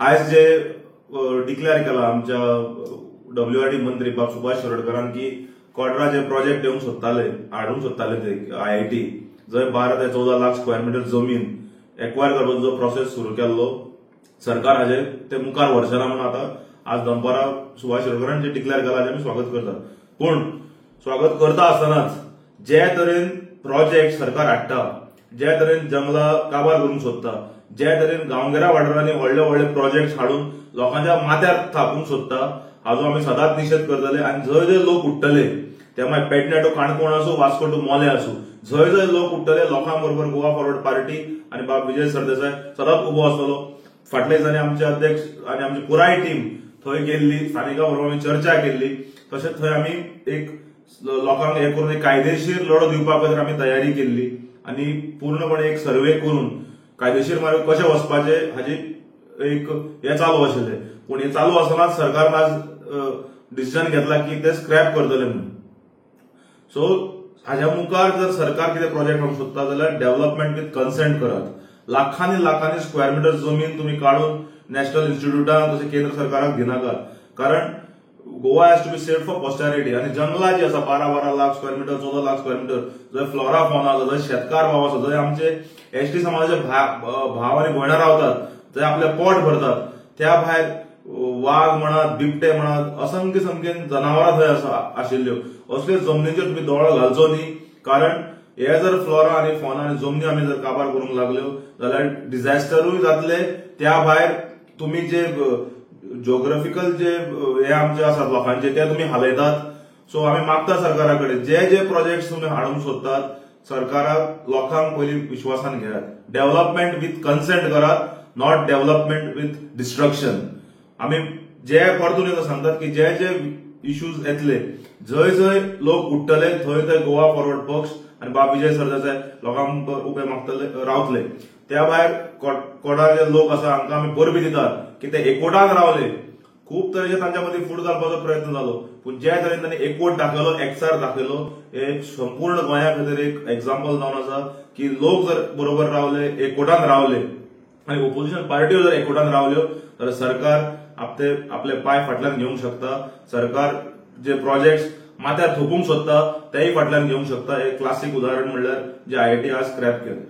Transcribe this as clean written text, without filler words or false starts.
आयज जे डिक्लेअर केला आमच्या डब्ल्यूआरडी मंत्री बाब सुभाष शिरोडकरान की कोडरा जे प्रोजेक्ट येवंक सोदताले, हाडूंक सोदताले ते आयआयटी, जंय 12 ते 14 लाख स्क्वेअर मिटर जमीन एक्वायर करपाचो जो प्रोसेस सुरू केल्लो, सरकार हाजे ते मुखार व्हरचें ना म्हणून आतां आज दनपारां सुभाष शिरोडकरान जे डिक्लेअर केला हाजें आमी स्वागत करतात. पूण स्वागत करता आसतनाच जे तरेन प्रोजेक्ट सरकार हाडटा, जे तरेन जंगलां काबार करूंक सोदता, जे तरेन गांवगिऱ्या वाठारांनी व्हडले व्हडले प्रोजेक्ट हाडून लोकांच्या माथ्यार थापूंक सोदता, हाजो आमी सदांच निशेध करतले. आनी जंय जंय लोक उठ्ठले, ते मागीर पेडणे टू काणकोण आसूं, वास्को टू मोले आसूं, जंय जंय लोक उठ्ठले लोकां बरोबर गोवा फॉरवर्ड पार्टी आनी बाब विजय सरदेसाय सदांच उबो आसतलो. फाटल्या दिसांनी आमचे अध्यक्ष आनी आमची पुराय टीम थंय गेल्ली, स्थानिकां बरोबर आमी चर्चा केल्ली. तशेंच थंय आमी एक लोकांक हें करून एक कायदेशीर लढो दिवपा खातीर आमी तयारी केल्ली आनी पूर्णपणे एक सर्वे करून कायदेशीर मार्ग कशें वचपाचें हाजी एक हें चालू आशिल्लें. पूण हें चालू आसतनाच सरकारान आज डिसिजन घेतला की ते स्क्रॅप करतले म्हणून. सो हाज्या मुखार जर सरकार कितें प्रोजेक्ट हाडूंक सोदता जाल्यार डेव्हलपमेंट विथ कन्सेंट करात. लाखांनी लाखांनी स्क्वेअर मिटर जमीन तुमी काडून नॅशनल इन्स्टिट्यूटाक तशें केंद्र सरकाराक दिनाकात, कारण Goa has to be saved for posterity. आनी जंगलां जी आसा 12-12 lakh square metre, 14 lakh square metre, जंय फ्लोरा फॉना आसा, जंय शेतकार भाव आसा, जंय आमचे एसटी समाजाचे भाव आनी भयणां रावतात, जंय आपलें पोट भरतात, त्या भायर वाग म्हणात, बिबटे म्हणात, असंख्य संख्येन जनावरां थंय आसा आशिल्ल्यो. असले जमनीचेर तुमी दोळो घालचो न्ही, कारण हे जर फ्लोरा आनी फॉना आनी जमनी आमी जर काबार करूंक लागल्यो जाल्यार डिझास्टरूय जातले. त्या भायर तुमी जे जोग्राफिकल जे हे आमचे आसात लोकांचे ते तुमी हालयतात. सो आमी मागता सरकारा कडेन जे जे प्रोजेक्ट तुमी हाडूंक सोदतात सरकाराक लोकांक पयलीं विश्वासान घेयात. डेव्हलपमेंट विथ कन्सेंट करात, not development with destruction. आमी जे परतून एकदां सांगतात की जे जे इश्यूज येतले, जंय जंय लोक उठ्ठले थंय थंय गोवा फॉरवर्ड पक्ष आनी बाब विजय सरदेसाय लोकांक उबे मागतले रावतले. त्या भायर कोडार जे लोक आसा हांकां आमी परबी दितात की ते एकवटान रावले. खूब तरेचे तांच्या मदीं फूट घालपाचो प्रयत्न जालो, पूण जे तरेन तांणी एकवट दाखयलो, एकचार दाखयलो, हे संपूर्ण गोंया खातीर एक एग्जाम्पल जावन आसा की लोक जर बरोबर रावले, एकवटान रावले आनी ओपोजिशन पार्ट्यो जर एकवटान रावल्यो जाल्यार सरकार आपले पांय फाटल्यान घेवंक शकता. सरकार जे प्रोजेक्ट माथ्यार थोपूंक सोदता तेय फाटल्यान घेवंक शकता. एक क्लासीक उदाहरण म्हणल्यार जे आयआयटी आज स्क्रॅप केलें.